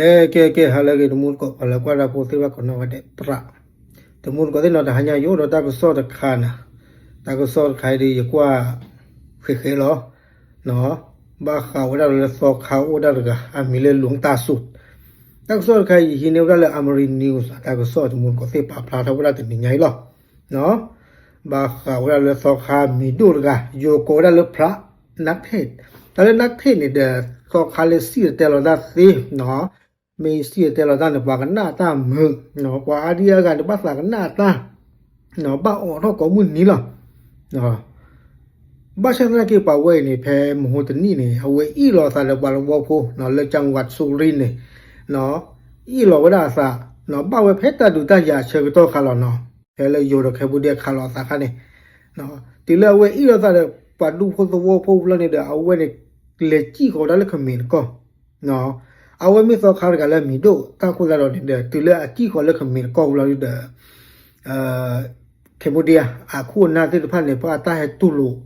ကဲ ကဲ ကဲ ဟါလၢအဂ့ၤ တမူတကိး ပှၤလၢကွၢ်တၢ်ဖိသ့ၣ်တဖၣ်ကိးနီၢ်ဂၤဒဲး ပြး တမူတကိးသ့ၣ်နီၤ တဟါညါယအိၣ်ဒီးတၢ်ကစီၣ်တခါနီၤ, တၢ်ကစီၣ်တခါအံၤဒီး ယကွၢ် ဃဲးဃဲးလီၤ, ဘၣ်ဃးဝဲဒၣ်လၢသီခါအိၣ်ဝဲဒၣ်တဂၤ အမံၤလၢ လူင်တၢ်စူး, တၢ်ကစီၣ်တခါအံၤ ယဟံးန့ၢ်ဝဲဒၣ်လၢ Amari News အတၢ်ကစီၣ် တမူတကိးသ့ၣ် ပာ်ဖျါထီၣ်ဝဲဒၣ်တနံၤညါအံၤလီၤ. ဘၣ်ဃးဝဲဒၣ်လၢသီခါမံၤဒိၣ်တဂၤ ယိၤကိးဝဲဒၣ်လၢ ပြး နၢးထ့း, တၢ်လၢ နၢးထ့း န့ၣ်ဒီး သီခါလၢစံၣ်တဲၤတဲလီၤတၢ်သ့ မ့ၢ်စံၣ်တဲၤတဲလီၤတၢ်န့ၣ် ပှၤကနၣ်တၢ်မုာ်, ပှၤအါဒံအါဂၤန့ၣ် ဘၣ်သးကနၣ်တၢ်, ဘၣ်အိးထီၣ်ကိးမုၢ်နံၤလီၤ. ဘၣ်ဆၣ်သနာ်က့ ပှၤဝဲအံၤန့ၣ် ဖဲမဟိတနံၣ်န့ၣ် အဝဲအ့ၣ်လီၤအသးဒီးပှၤသဝီဖိ လၢ จังหวัดสุรินทร์ န့ၣ် အ့ၣ်လီၤဝဲဒၣ်အသး, ဘၣ်ဝဲဖဲတၢ်ဒုးတၢ်ယၤအဆၢကတီၢ်ခါလီၤနီၤ, ဖဲလၢယိၤဒီး Cambodia ခးလီၤအသးခါန့ၣ်, တုၤလၢအဝဲအ့ၣ်လီၤသးဒီး ပှၤဒူဖိသဝီဖိဝံၤလီၤန့ၣ်ဒီး အဝဲန့ၣ် လဲၤစံၣ်ဃီၤဝဲဒၣ်လၢ ခမ့ၣ် တကီၢ်, အဝဲမ့ၢ်သီခါတဂၤလၢအမံၤဒိၣ် တၢ်အဃိသတးဒီးန့ၣ်ဒီး တုၤလၢအစံၣ်ဃီၤလၢ ခမ့ၣ် တကီၢ်ဝံၤလီၤဒီး Cambodia အခိၣ်အနၢ်သ့ၣ်တဖၣ်န့ၣ် ပှၤအတၢ်ဟဲတူၢ်လိာ်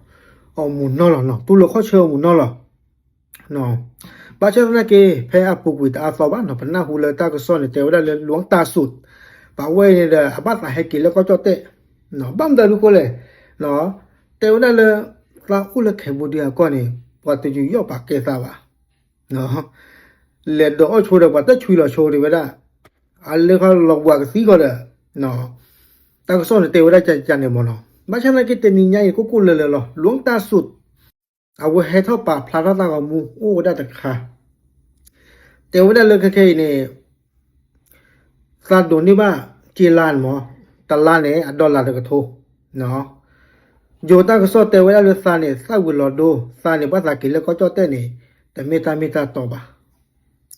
အီၤမုာ်နီၢ်လီၤနီၤ, တူၢ်လိာ်ခီၣ်ဆၢအီၤမုာ်နီၢ်လီၤ. ဘၣ်ဆၣ်သနာ်က့ ဖဲအပူၤကွံာ်တအါသီဘၣ်နီၤ ပနၢ်ဟူလၢတၢ်ကစီၣ်န့ၣ် တဲဝဲဒၣ်လၢ လူင်တၢ်စူး ပှၤဝဲအံၤန့ၣ်ဒီး အဘၣ်သးဟဲက့ၤလၢကီၢ်ကၠီၣ်တဲၣ်, ဘၣ်မတၤဒုဃိလဲၣ်, တဲဝဲဒၣ်လၢ သးအိၣ်လၢ Cambodia အကီၢ်န့ၣ် ပှၤတယူးယီၣ်ပာ်ကဲသးဘၣ် လဲၤဒိးအီၣ်ဆိဒီး ပှၤတဆှံလီၤဆိဒံးဝဲဒၣ်, အလၢခီလီၤဝၤကသံခီဒီး တၢ်ကစီၣ်န့ၣ်တဲဝဲဒၣ်ကန့ၣ်မ့ၢ်နီၤ, ဘၣ်ဆၣ်သနာ်က့တနံၤညါအံၤ ကိၢ်ကိၢ်လၢၤလၢၤလီၤ လူင်တၢ်စူး, အဝဲဟဲထီၣ်ပာ်ဖျါထီၣ်တၢ်ဂီၤမူအိၣ်ဝဲဒၣ်တခါ, တဲဝဲဒၣ်လၢခဲခဲအံၤန့ၣ် သးဒိးန့ၢ်ဘၣ်က့လါန့ၣ်မ့ၢ် တလါန့ၣ် အ dollar တကထိ, ယိၤတၢ်ကစီၣ်တဲဝဲဒၣ်လၢသးန့ၣ် သၣ်ဝံၤလီၤဒိ သးန့ၣ် ဘၣ်သးက့ၤလၢကီၢ်ကၠီၣ်တဲၣ်န့ၣ် တမ့ၢ်တၢ်မ့ၢ်တၢ်တီဘၣ်,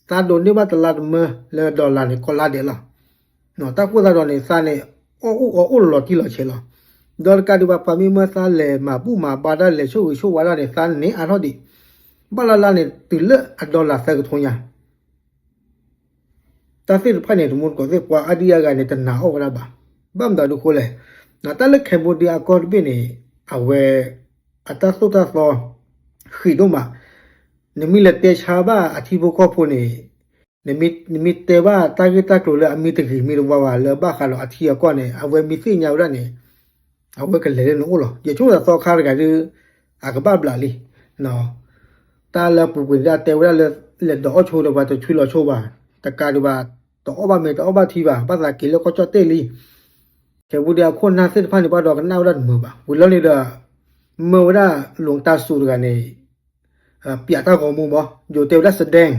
သးဒိးန့ၢ်ဘၣ်တလါတမၢလၢ dollar န့ၣ် ကိးလါဒဲးလီၤ. တၢ်အဃိသတးဒီးန့ၣ် သးန့ၣ် အီၣ်အီၣ်အီၣ်လီၤတံၢ်လီၤဆဲးလီၤ. ဒီးတကးဒံးဘၣ် ပှၤမ့ၢ်မၢသးလဲၤမၤဘူၣ်မၤဘါတၢ် လဲၤဆိၣ်ဂ့ၤဆိၣ်ဝါဒၣ်န့ၣ် သးန့ၢ်အါထီၣ်ဒံး ဘၣ်လၢ်လၢ်န့ၣ် တုၤလၢအ dollar သၢကထိညါ တၢ်သ့ၣ်တဖၣ်န့ၣ် တမူတကိးသ့ၣ် ပှၤအါဒံအါဂၤန့ၣ် တနာ်အီၣ်ဝဲဒၣ်ဘၣ်. ဘၣ်မတၤဒုဃိလဲၣ်, တၢ်လၢ Cambodia အကီၢ်တဘ့ၣ်န့ၣ် အဝဲ အတၢ်သိၣ်တၢ်သီ ဃံးဒိၣ်မး, နမ့ၢ်လဲၤတဲဆါဘၣ်အထံဖိကီၢ်ဖိန့ၣ် နမ့ၢ်တဲဘၣ်တၢ်ဂ့ၢ်တၢ်ကျိၤလၢအမ့ၢ်တဂ့ၤမ့ၢ်တဝါဘၣ် လၢဘၣ်ဃးဒီးအထံအကီၢ်န့ၣ် အဝဲမ့ၢ်သ့ၣ်ညါဝဲဒၣ်န့ၣ် အဝဲကလဲၤလၢနအိၣ်လီၤ. ယဆိကမိၣ်သးသီခါတဂၤဒီး အကဘၣ်ဘျးလံ. တၢ်လၢပူၤကွံာ်တၢ်တဲဝဲဒၣ်လၢ လဲၤဒိးအီၣ်ဆိဒီးပှၤတဆှံလီၤဆိဘၣ်, တကးဒံးဘၣ် တအီၣ်ဘၣ်မ့ၤတအီၣ်ဘၣ်ထံဘၣ်, ဘၣ်သးက့ၤလၢကီၢ်ကၠီၣ်တဲၣ်လံ. Cambodia အခိၣ်အနၢ်သ့ၣ်တဖၣ်န့ၣ် ဘၣ်ဒီးကနၣ်ဝဲဒၣ်တမုာ်ဘၣ်. ဝံၤလီၤန့ၣ်ဒီး မၢဝဲဒၣ်လူင်တၢ်စူးတဂၤန့ၣ် ပျးတၢ်ဂီၤမူမး, ယိၤတဲဝဲဒၣ် แสดง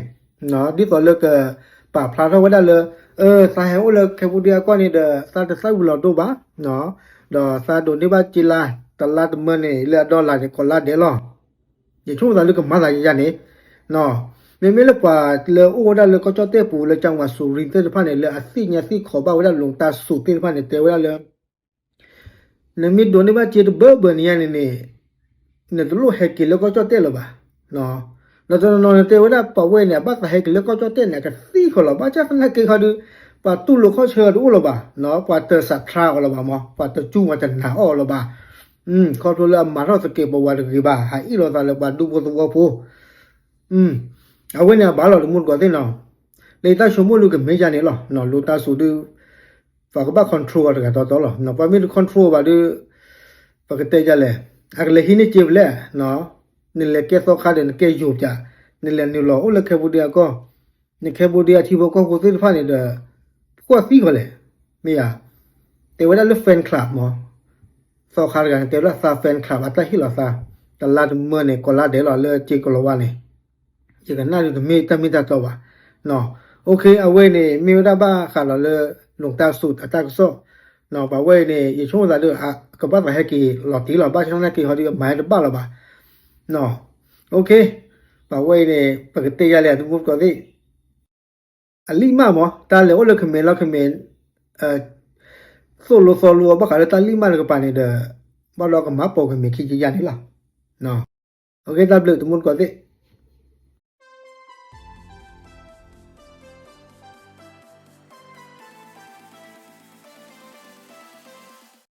ဒ်သိးလၢက ပာ်ဖျါထီၣ်ဝဲဒၣ်လၢ အၢ သးဟဲအိၣ်လၢ Cambodia အကီၢ်န့ၣ်ဒီး သးတသၣ်ဝံၤလီၤဒိဘၣ်, ဒီးသးဒိးန့ၢ်ဘၣ်က့လါ တလါတမၢန့ၣ် လၢအ dollar န့ၣ် ကိးလါဒဲးလီၤ. ယဆိကမိၣ်သးလၢကမၤသးယၤန့ၣ်, မ့မ့ၢ်လၢပှၤလၢအိၣ်ဝဲဒၣ်လၢကီၢ်ကၠီၣ်တဲၣ်ပူၤလၢ จังหวัดสุรินทร์ သ့ၣ်တဖၣ်န့ၣ် လၢအသ့ၣ်ညါသ့ၣ်ခိးဘၣ်ဝဲဒၣ်လူင်တၢ်စူးသ့ၣ်တဖၣ်န့ၣ် တဲဝဲဒၣ်လၢ နမ့ၢ်ဒိးန့ၢ်ဘၣ်က့တဘၢဘၢန့ၣ်ညါန့ၣ်န့ၣ် နတလိၣ်ဟဲက့ၤလၢကီၢ်ကၠီၣ်တဲၣ်လၢၤဘၣ်. ဒီးတနီၤနီၤန့ၣ်တဲဝဲဒၣ်ပှၤဝဲန့ၣ် အဘၣ်သးဟဲက့ၤလၢကီၢ်ကၠီၣ်တဲၣ်န့ၣ် အကသံဃီလီၤ. ဘၣ်ဆၣ်သနာ်က့ခီဒီး ပှၤတူၢ်လိာ်ခီၣ်ဆၢအီၤတအိၣ်လၢၤဘၣ်, ပှၤတစးထြါအီၤလၢၤဘၣ်မး, ပှၤတစူၢ်ပှၤတနာ်အီၤလၢၤဘၣ်. ခီဖျိလၢအမၤထီၣ်သကဲးပဝးတဂ့ၤဘၣ် ဟးအ့ၣ်လိာ်သးလၢပှၤဒူဖိသဝီဖိ အဝဲန့ၣ်အဘၣ်လီၤ တမူတကိးသ့ၣ်နီၤ. လၢယတၢ်ဆိကမိၣ်ဒုးကမ့ၢ်ယၤန့ၣ်လီၤ. လူၤတၢ်စူၤဒုး ပှၤကဘၣ် control အီၤတဂၤတီတီလီၤ. ပှၤမ့ၢ်တ control ဘၣ်ဒုး ပကတဲယၤလဲၣ်, အကလဲၤဟံးန့ၢ်စ့ဖဲလဲၣ်, နလဲၤကဲသီခါဒီးနကဲယိၤပၠး, နလဲၤနုာ်လီၤအိၣ်လၢ Cambodia အကီၢ်, န Cambodia အထံဖိကီၢ်ဖိသ့ၣ်တဖၣ်န့ၣ်ဒီး ပကွၢ်သံဃီလဲၣ်, မ့ၢ်ဧါ. တဲဝဲဒၣ်လၢ fan club မး သီခါတဂၤန့ၣ် တဲဝဲဒၣ်သး fan club အတၢ်ဟ့ၣ်လီၤသး တလါတမၢန့ၣ် ကိးလါဒဲးလီၤလၢစ့ကလီၤဝါန့ၣ်, ယကနၣ်ဒုးတမ့ၢ်တၢ်မ့ၢ်တၢ်တီဘၣ်. အဝဲန့ၣ် မ့ၢ်ဝဲဒၣ်ဘၣ်ဃးလီၤလၢ လူၤတၢ်စူၤအတၢ်ကစီၣ်, ပှၤဝဲအံၤန့ၣ် ယဆိကမိၣ်သးဒုး ကဘၣ်သးဟဲက့ၤလီၤတံၢ်လီၤ ဘၣ်ဆၣ်သနာ်က့ဟီဒုး အမၤတဘၣ်လီၤဘၣ်. ပှၤဝဲအံၤန့ၣ် ပကတဲယၤလဲၣ် တမူတကိးသ့ၣ် အလံၣ်မၢ်မး တၢ်လဲၤအိၣ်လၢ ခမ့ၢ် လီၤ ခမ့ၢ် သိၣ်လိသီလိအီၤ ဘၣ်ဃးလၢတၢ်လံၣ်မၢ်တကပၤန့ၣ်ဒီး ဘၣ်ဒီးကမၤပိာ်ကမ့ၢ်ခံကယၤန့ၣ်လီၤ. တၢ်ဘျုး တမူတကိးသ့ၣ်